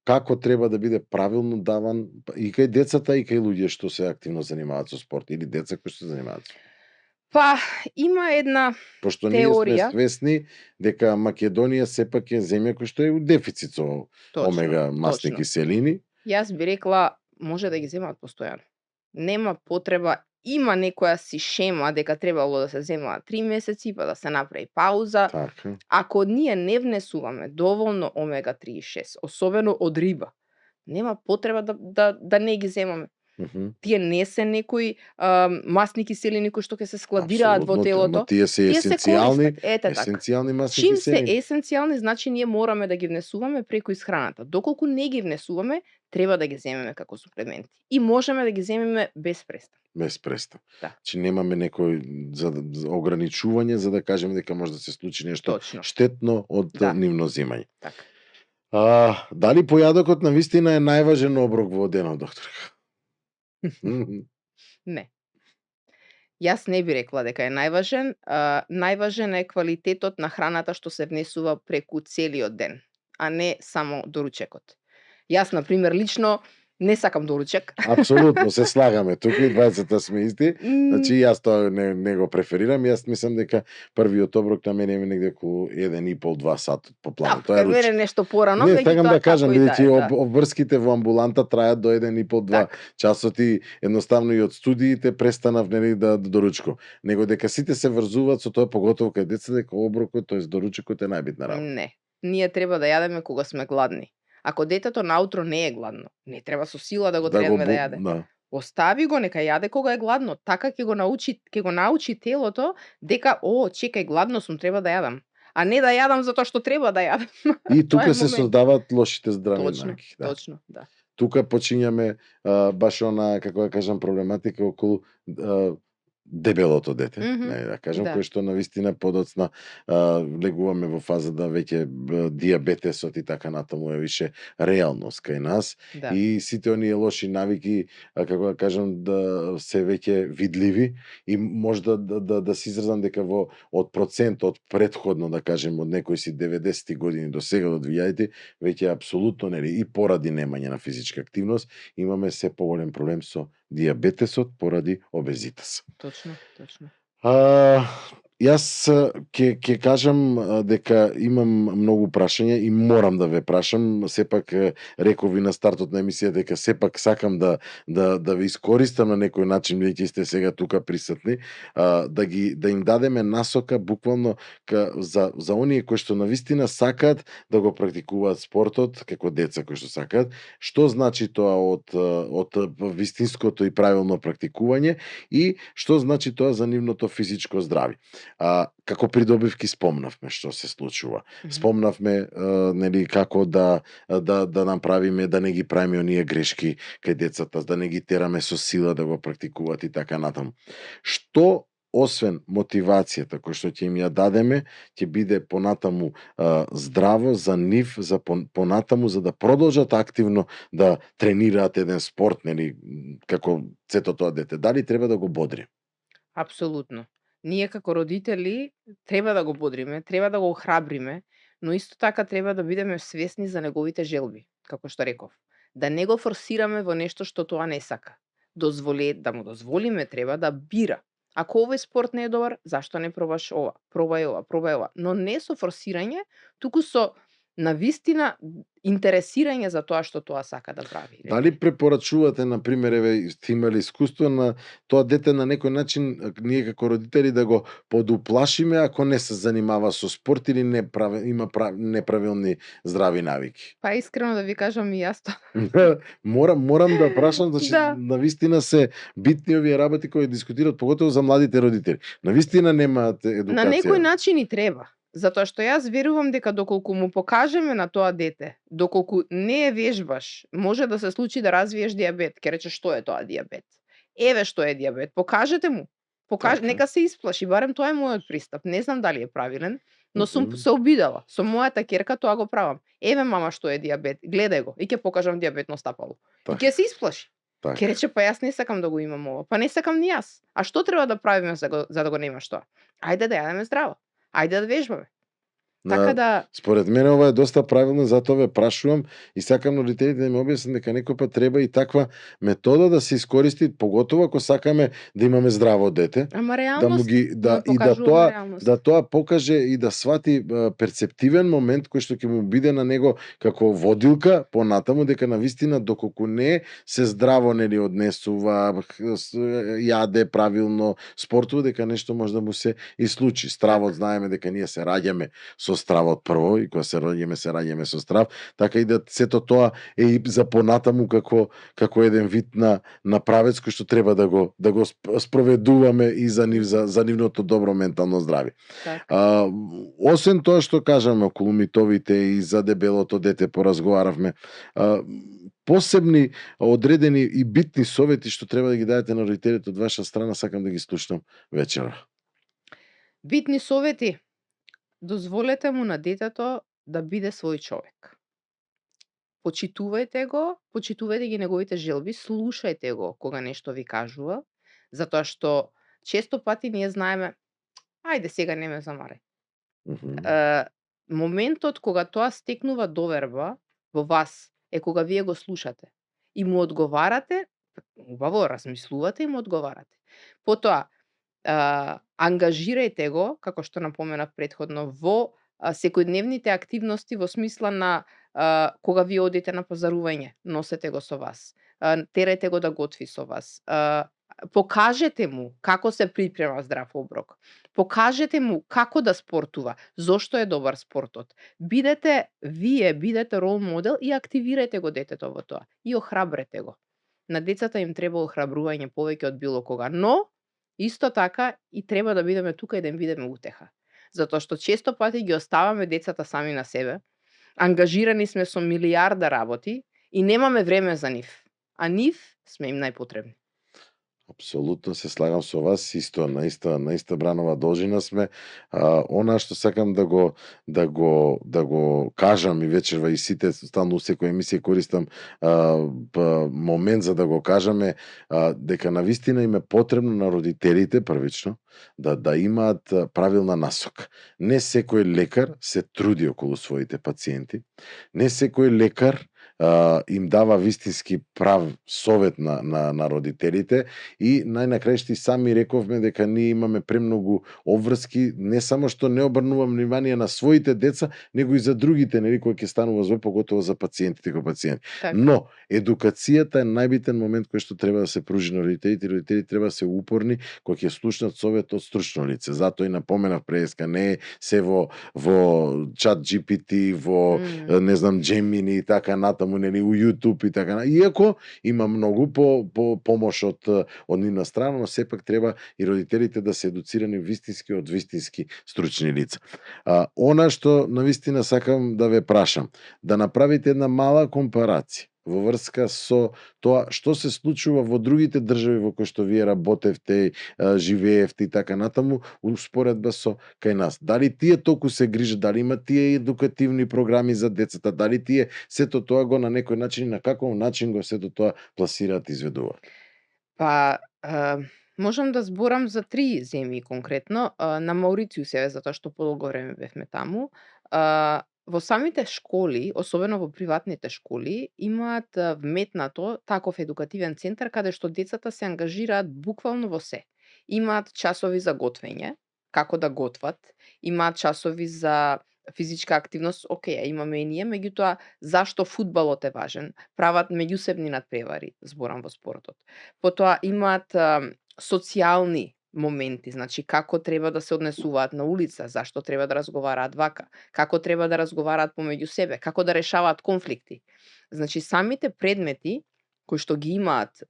Како треба да биде правилно даван и кај децата и кај луѓе што се активно занимаваат со спорт или деца кои што се занимаваат? Па, има една Пошто теорија. ние сме свесни дека Македонија сепак е земја која што е у дефицит со омега масни киселини. Јас би рекла, може да ги земаат постојано. Нема потреба, има некоја си шема дека требало да се земаат 3 месеци, па да се направи пауза. Така. Ако ние не внесуваме доволно омега 3 и 6, особено од риба, нема потреба да не ги земаме. Тие не се некои масни киселини кои што ќе се складираат во телото. Тие се есенцијални, есенцијални масни Чим киселини. се есенцијални, значи ние мораме да ги внесуваме преку исхраната. Доколку не ги внесуваме, треба да ги земеме како суплементи. И можеме да ги земеме без престан. Без престан. Да. Че немаме некој ограничување за да кажеме дека може да се случи нешто штетно од нивно земање. Така. Дали појадокот на вистина е најважен оброк во денот, докторка? Не. Јас не би рекла дека е најважен. Најважен е квалитетот на храната што се внесува преку целиот ден, а не само доручекот. Јас, например, лично не сакам доручек. Апсолутно, се слагаме. Тука и двајцата сме исти. Значи, јас тоа не го преферирам. Јас мислам дека првиот оброк на мене е негде околу 1,5-2 сат по план. Тоа е мене нешто порано. Не, сакам да кажам, бидејќи обврските во амбуланта трајат до 1,5-2 часот и едноставно и од студиите престанав да доручков. Него дека сите се врзуваат со тоа, поготово кај деца, дека оброкот, тоест доручекот е најбитна работа. Не. Ние треба да јадеме кога сме гладни. Ако детето наутро не е гладно, не треба со сила да го тераме да јаде. Да. Остави го, нека јаде кога е гладно. Така ќе го научи телото дека, чекај, гладно сум, треба да јадам. А не да јадам затоа што треба да јадам. И тука се создаваат лошите здрави навики. Да. Точно, да. Тука почињаме баш она, како да кажам, проблематика околу дебелото дете, да кажам, кој што навистина подоцна легуваме во фаза да веќе дијабетесот и така натаму е више реалност кај нас и сите оние лоши навики, како да кажам, да се веќе видливи и можда да се изразам дека од процент од претходно, да кажем, од некои си 90-ти години до сега до 2000-ти, веќе апсолутно и поради немање на физичка активност, имаме се поголем проблем со дијабетесот поради обезитас. Точно. А, Јас ќе кажам дека имам многу прашања и морам да ве прашам. Сепак реков и на стартот на емисија дека сепак сакам да ве искористам на некој начин, веќе сте сега тука присутни, да им дадеме насока буквално за оние кои што навистина сакаат да го практикуваат спортот како деца кои што сакаат, што значи тоа од вистинското и правилно практикување и што значи тоа за нивното физичко здравје. Како придобивки спомнавме што се случува. Спомнавме нели како да направиме да не ги правиме оние грешки кај децата, да не ги тераме со сила да го практикуваат и така натаму. Што освен мотивацијата која што ќе им ја дадеме, ќе биде понатаму здраво за нив, за понатаму за да продолжат активно да тренираат еден спорт, нели како сето тоа дете. Дали треба да го бодри? Апсолутно. Ние како родители треба да го бодриме, треба да го охрабриме, но исто така треба да бидеме свесни за неговите желби, како што реков. Да не го форсираме во нешто што тоа не сака. Да му дозволиме треба да бира. Ако овој спорт не е добар, зашто не пробаш ова? Пробај ова, пробај ова. Но не со форсирање, туку со навистина интересирање за тоа што тоа сака да прави. Дали препорачувате, на пример, еве, сте имали искуство на тоа дете на некој начин, ние како родители да го подуплашиме ако не се занимава со спорт или има неправилни здрави навики? Па искрено да ви кажам и јас тоа. Морам да прашам, значи Да. навистина се битни овие работи кои дискутираат поготово за младите родители. Навистина немаат едукација. На некој начин и треба. Затоа што јас верувам дека доколку му покажеме на тоа дете, доколку не е вежбаш, може да се случи да развиеш дијабет. Ке рече што е тоа дијабет? Еве што е дијабет, покажете му. Така. Нека се исплаши, барем тоа е мојот пристап. Не знам дали е правилен, но сум Мгм. се обидела. Со мојата ќерка тоа го правам. Еве мама што е дијабет, гледај го и ќе покажам дијабетно стапало. И Така. ќе се исплаши. Така. Ќе рече па јас не сакам да го имам ова. Па не сакам ни јас. А што треба да правиме за да го немаш тоа? Ајде да јадеме здраво. Ајде да вежбаме. Така да Според мене ова е доста правилно, затоа ве прашувам и сакам родителите да ми објаснат дека некој пат треба и таква метода да се искористи, поготово ако сакаме да имаме здраво дете, ама да му реалност ги реалност. да тоа покаже и да свати перцептивен момент кој што ќе му биде на него како водилка понатаму дека навистина доколку не се здраво нели однесува, јаде правилно, спортува, дека нешто може да му се и случи. Стравот знаеме дека ние се раѓаме со стравот прво и кога се раѓаме со страв, така и да сето тоа е и за понатаму како еден вид на правец кој што треба да го спроведуваме и за нивното добро ментално здравје. Така. Освен тоа што кажаме околу митовите и за дебелото дете поразговаравме, посебни одредени и битни совети што треба да ги дадете на родителите од ваша страна, сакам да ги слушнам вечера. Битни совети. Дозволете му на детето да биде свој човек. Почитувајте го, почитувајте ги неговите желби, слушајте го кога нешто ви кажува, затоа што често пати ние знаеме, ајде сега не ме замарај. Моментот кога тоа стекнува доверба во вас е кога вие го слушате и му одговарате, убаво размислувате и му одговарате. Потоа, ангажирајте го, како што напоменав претходно, во секојдневните активности во смисла на кога ви одите на пазарување, носете го со вас. Терајте го да готви со вас. Покажете му како се припрема здрав оброк. Покажете му како да спортува, зошто е добар спортот. Бидете рол модел и активирајте го детето во тоа. И охрабрете го. На децата им треба охрабрување повеќе од било кога, но исто така и треба да бидеме тука и да им бидеме утеха. Затоа што често пати ги оставаме децата сами на себе, ангажирани сме со милијарда работи и немаме време за нив. А нив сме им најпотребни. Апсолутно се слагам со вас, исто на иста бранова должина сме. Она што сакам да го кажам и вечерва и сите стално секоја емисија користам момент за да го кажаме дека навистина им е потребно на родителите првично да имаат правилна насока. Не секој лекар се труди околу своите пациенти. Не секој лекар им дава вистински прав совет на родителите и најнакрај сами рековме дека ние имаме премногу обврски, не само што не обрнувам внимание на своите деца, него и за другите, нели, кои ќе станува зле, поготово за пациентите кои пациенти. Така. Но едукацијата е најбитен момент кој што треба да се пружи на родителите. Родителите треба да се упорни кои ќе слушнат совет од стручно лице. Затоа и напоменав преска, не е се во чат GPT, во не знам Gemini и така натаму, нели, у YouTube и така. Иако има многу по помош од нивна страна, но сепак треба и родителите да се едуцирани вистински од вистински стручни лица. Она што навистина сакам да ве прашам, да направите една мала компарација во врска со тоа што се случува во другите држави во кои што вие работевте, живеевте и така натаму, успоредба со кај нас. Дали тие толку се грижат, дали има тие едукативни програми за децата, дали тие сето тоа го на некој начин, на каков начин го сето тоа пласираат и изведуваат? Па, можам да зборам за 3 земји конкретно. На Маурицијус е затоа што подолго време бевме таму. Во самите школи, особено во приватните школи, имаат вметнато таков едукативен центар каде што децата се ангажираат буквално во се. Имаат часови за готвење, како да готват, имаат часови за физичка активност, окей, имаме и ние, меѓутоа зашто фудбалот е важен? Прават меѓусебни надпревари, зборам во спортот. Потоа имаат социјални моменти, значи како треба да се однесуваат на улица, зашто треба да разговараат вака, како треба да разговараат помеѓу себе, како да решаваат конфликти. Значи самите предмети кои што ги имаат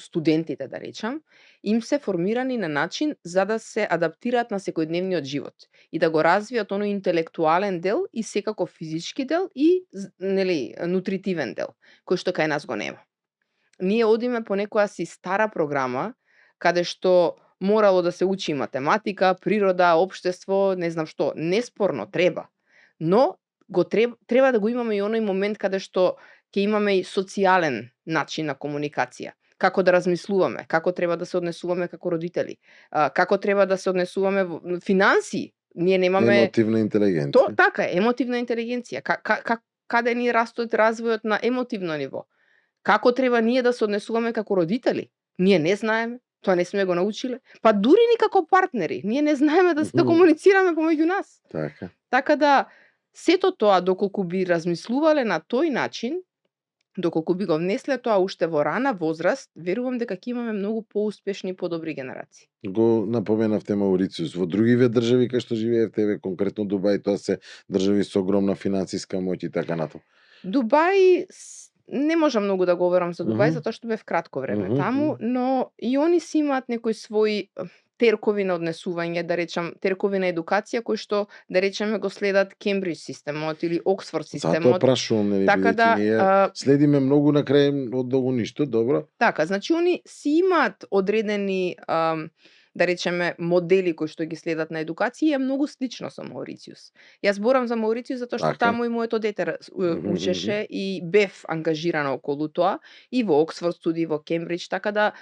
студентите, да речам, им се формирани на начин за да се адаптираат на секојдневниот живот и да го развијат оној интелектуален дел и секако физички дел и нели нутритивен дел, кој што кај нас го нема. Ние одиме по некоја си стара програма каде што морало да се учи математика, природа, општество, не знам што, неспорно треба. Но треба да го имаме и оној момент каде што ќе имаме и социјален начин на комуникација. Како да размислуваме, како треба да се однесуваме како родители, како треба да се однесуваме во финансии. Ние немаме Емотивна интелигенција. така е, емотивна интелигенција. Каде ни растот развојот на емотивно ниво? Како треба ние да се однесуваме како родители? Ние не знаеме, тоа не сме го научиле. Па дури ни како партнери, ние не знаеме да комуницираме помеѓу нас. Така. Така да сето тоа доколку би размислувале на тој начин, доколку би го внесле тоа уште во рана возраст, верувам дека ќе имаме многу поуспешни и подобри генерации. Го напоменавте Маурицијус. Во другиве држави кај што живеевте, конкретно Дубај, тоа се држави со огромна финансиска моќ и така натаму. Дубај не можам многу да говорам за Дубај, затоа што бев кратко време таму, но и они си имаат некои своји теркови на однесување, да речам, теркови на едукација кои што, да речеме, го следат Кембридж системот или Оксфорд системот. Затоа прашувам, нели, така да ние следиме многу на крај од долго ништо, добро. Така, значи они си имаат одредени да речеме модели кои што ги следат на едукација и е многу слично со Маурицијус. Јас зборам за Маурицијус затоа што таму и моето дете учеше и бев ангажирана околу тоа и во Оксфорд студи, во Кембридж, така да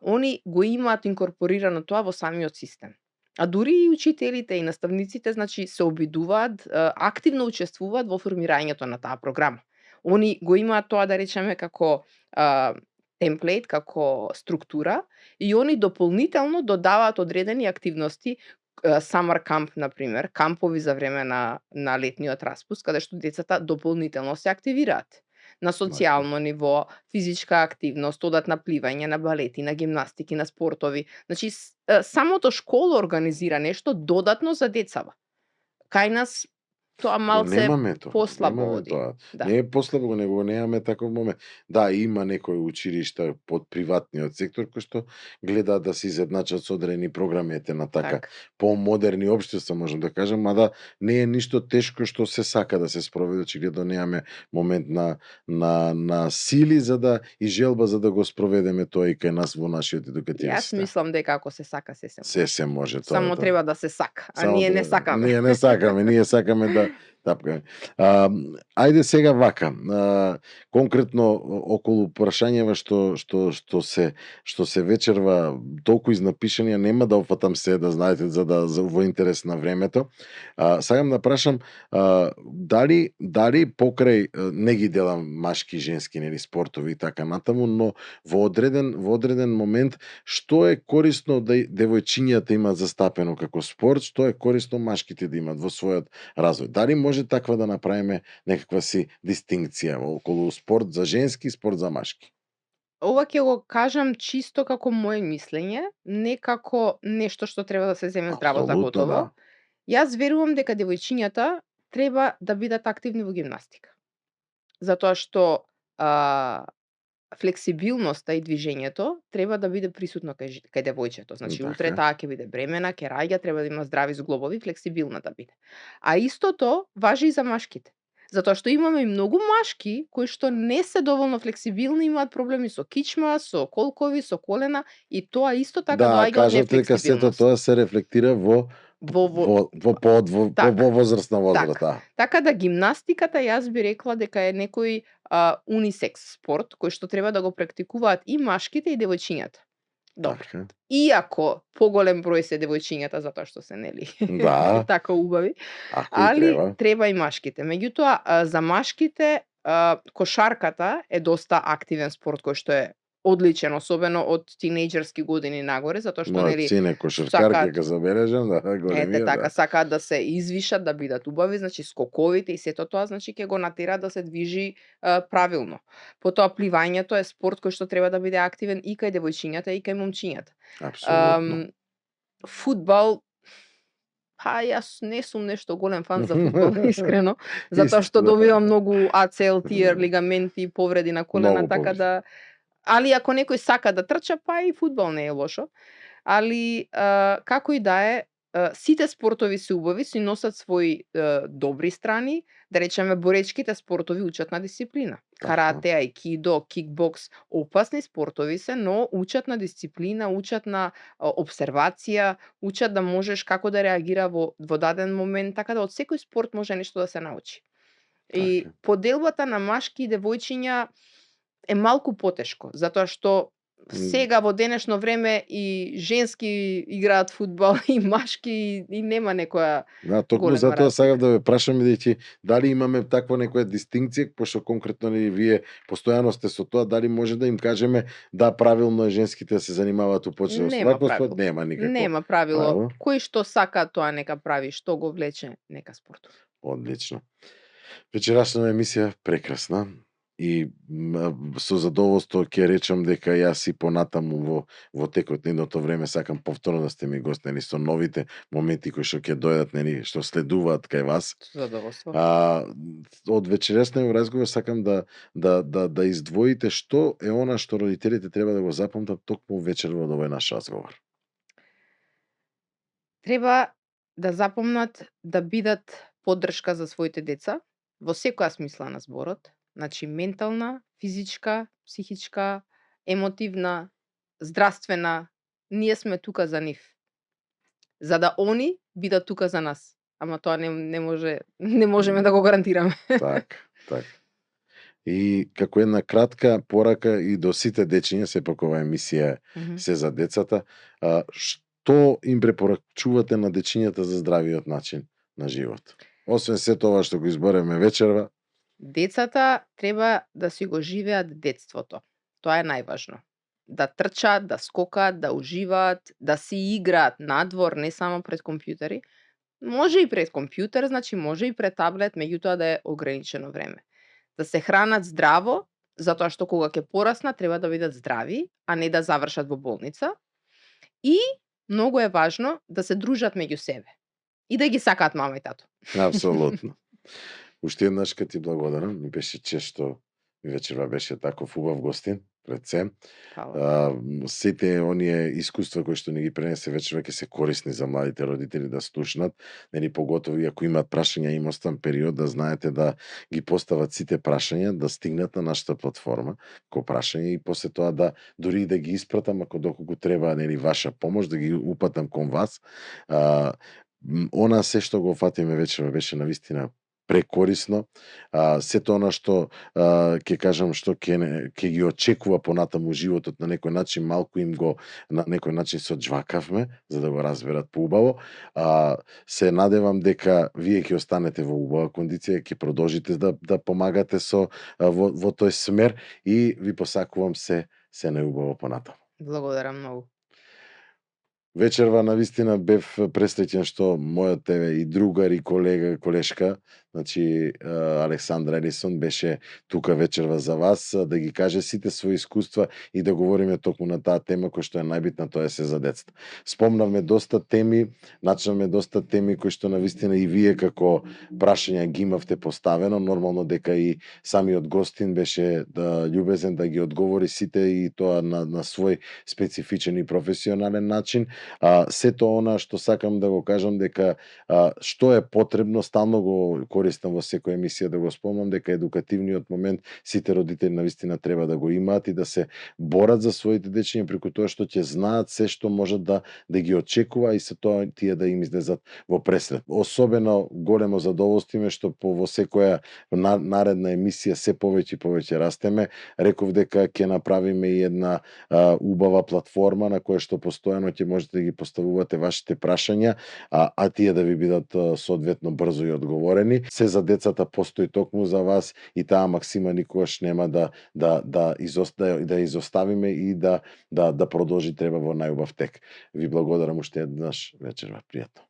они го имаат инкорпорирано тоа во самиот систем. А дури и учителите и наставниците, значи, се обидуваат, активно учествуваат во формирањето на таа програма. Они го имаат тоа, да речеме, како темплейт, како структура и они дополнително додаваат одредени активности, summer camp, например, кампови за време на летниот распуст, каде што децата дополнително се активираат. На социјално ниво, физичка активност, одат на пливање, на балети, на гимнастики, на спортови. Значи, самото школа организира нешто додатно за децава. Кај нас тоа малце послабо оди. Да. Не е послабо, него немаме таков момент. Да, има некои училишта под приватниот сектор кои што гледаат да се изедначат со одредени програмите на така помодерни општества, можам да кажам, мада не е ништо тешко што се сака да се спроведе, очигледно немаме момент на сили за да и желба за да го спроведеме тоа и кај нас во нашиот едукативен систем. Јас мислам дека ако се сака, се може. Се може тоа. Само треба да се сака, а ние не сакаме. Ние не сакаме, ние сакаме Тапка. Ајде сега вака, конкретно околу прашањева што се вечерва толку изнапишани, нема да офатам се, да знаете, во интерес на времето. Сакам да прашам дали покрај не ги делам машки и женски нели спортови и така натаму, но во одреден момент што е корисно да девојчињата имаат застапено како спорт, што е корисно машките да имаат во својот развој. Дали може таква да направиме некаква си дистинкција околу спорт за женски и спорт за машки? Ова ќе го кажам чисто како моje мислење, не како нешто што треба да се земе здраво за Апсолутно, готово. да. Јас верувам дека девојчињата треба да бидат активни во гимнастика. Затоа што флексибилноста и движењето треба да биде присутно кај девојчето. Значи, утре Така. таа ќе биде бремена, ќе раѓа, треба да има здрави зглобови, флексибилна да биде. А истото важи и за машките. Затоа што имаме и многу машки кои што не се доволно флексибилни, имаат проблеми со кичма, со колкови, со колена и тоа исто така Да, доаѓа од кажавте дека сето нефлексибилност. тоа се рефлектира во Така, возрастна возраст, така. да. Така да гимнастиката јас би рекла дека е некој унисекс спорт кој што треба да го практикуваат и машките и девојчињата. Добро. Така. Иако поголем број се девојчињата затоа што се нели Да. така убави, Ако и али треба. и машките. Меѓутоа за машките кошарката е доста активен спорт кој што е одличен, особено од тинејџерски години нагоре, затоа што Мојот нели син е кошаркар, сакаат- ќе го забележам, да, големиот, ете така да. сакаат да се извишат, да бидат убави, значи скоковите и сето тоа, значи ќе го натера да се движи правилно. Потоа пливањето е спорт кој што треба да биде активен и кај девојчињата и кај момчињата. Апсолутно. Фудбал, јас не сум нешто голем фан за фудбал, искрено, затоа што Исто, да. добивам многу ACL тиер, лигаменти, повреди на колена, Многу така повреди. да али ако некој сака да трча, па и фудбал не е лошо. Али како и да е, сите спортови се убави, си носат своји добри страни, да речеме боречките спортови учат на дисциплина. Така. Карате, аикидо, кикбокс, опасни спортови се, но учат на дисциплина, учат на обсервација, учат да можеш како да реагира во даден момент, така да од секој спорт може нешто да се научи. И Така. поделбата на машки и девојчиња е малку потешко, затоа што сега во денешно време и женски играат фудбал и машки и нема некоја Да, токму голема затоа разлика. сакав да ве прашам бидејќи дали имаме таква некоја дистинкција, пошто конкретно нели вие постојано сте со тоа, дали може да им кажеме да правилно е женските да се занимаваат у почеток со Нема ваков правило. спорт, нема никакво. Нема правило. правило. Кој што сака тоа нека прави, што го влече нека спортува. Одлично. Вечерашна емисија прекрасна и со задоволство ќе речам дека јас и понатаму во текот на едното време сакам повторно да сте ми гост, нели, со новите моменти кои што ќе дојдат, нели, што следуваат кај вас. Со задоволство. Од вечерашниот разговор сакам да издвоите што е она што родителите треба да го запамтат токму вечерва од овој наш разговор. Треба да запомнат да бидат поддршка за своите деца во секоја смисла на зборот, значи ментална, физичка, психичка, емотивна, здравствена. Ние сме тука за нив. За да они бидат тука за нас. Ама тоа не можеме да го гарантираме. Так. И како една кратка порака и до сите дечиња, сепак ова емисија се за децата, што им препорачувате на дечињата за здравиот начин на живот? Освен сето ова што го избореме вечерва, Децата треба да си го живеат детството. Тоа е најважно. Да трчаат, да скокаат, да уживаат, да си играат надвор, не само пред компјутери. Може и пред компјутер, значи може и пред таблет, меѓутоа да е ограничено време. Да се хранат здраво, затоа што кога ќе пораснат треба да бидат здрави, а не да завршат во болница. И многу е важно да се дружат меѓу себе. И да ги сакаат мама и тато. апсолутно. Уште еднаш ка ти благодарам, ми беше чест што вечерва беше таков убав гостин пред се. Сите оние искуства кои што ни ги пренесе вечерва ќе се корисни за младите родители да слушнат, нели, поготово и ако имаат прашања, им оставам период да знаете да ги постават сите прашања, да стигнат на нашата платформа ко прашање и после тоа да дури и да ги испратам ако доколку треба, нели, ваша помош да ги упатам кон вас. Она се што го фатиме вечерва беше навистина прекорисно. Сето она што ќе кажам што ќе ги очекува понатаму животот на некој начин, малку им го на некој начин се оџвакавме за да го разберат поубаво. Се надевам дека вие ќе останете во убава кондиција, ќе продолжите да помагате во тој смер и ви посакувам се најубаво понатаму. Благодарам многу. Вечерва навистина бев пресреќен што мојот и другар и колега, колешка, значи Александра Елисон беше тука вечерва за вас да ги каже сите своји искуства и да говориме токму на таа тема која што е најбитна, тоа е се за децата. Спомнавме доста теми, начнавме доста теми кои што навистина и вие како прашања ги имавте поставено, нормално дека и самиот гостин беше љубезен да ги одговори сите и тоа на свој специфичен и професионален начин. Сето она што сакам да го кажам дека што е потребно, стално го користам во секоја емисија да го спомнам, дека едукативниот момент сите родители навистина треба да го имаат и да се борат за своите дечиња преку тоа што ќе знаат се што можат да ги очекува и се тоа тие да им излезат во пресрет. Особено големо задоволство ми што во секоја наредна емисија се повеќе и повеќе растеме. Реков дека ќе направиме и една убава платформа на која што постојано ќе можете да ги поставувате вашите прашања, а тие да ви бидат соодветно брзо и одговорени. Се за децата постои токму за вас и таа максима никогаш нема да изоставиме и да продолжи треба во најубав тек. Ви благодарам уште еднаш, вечерва пријатно.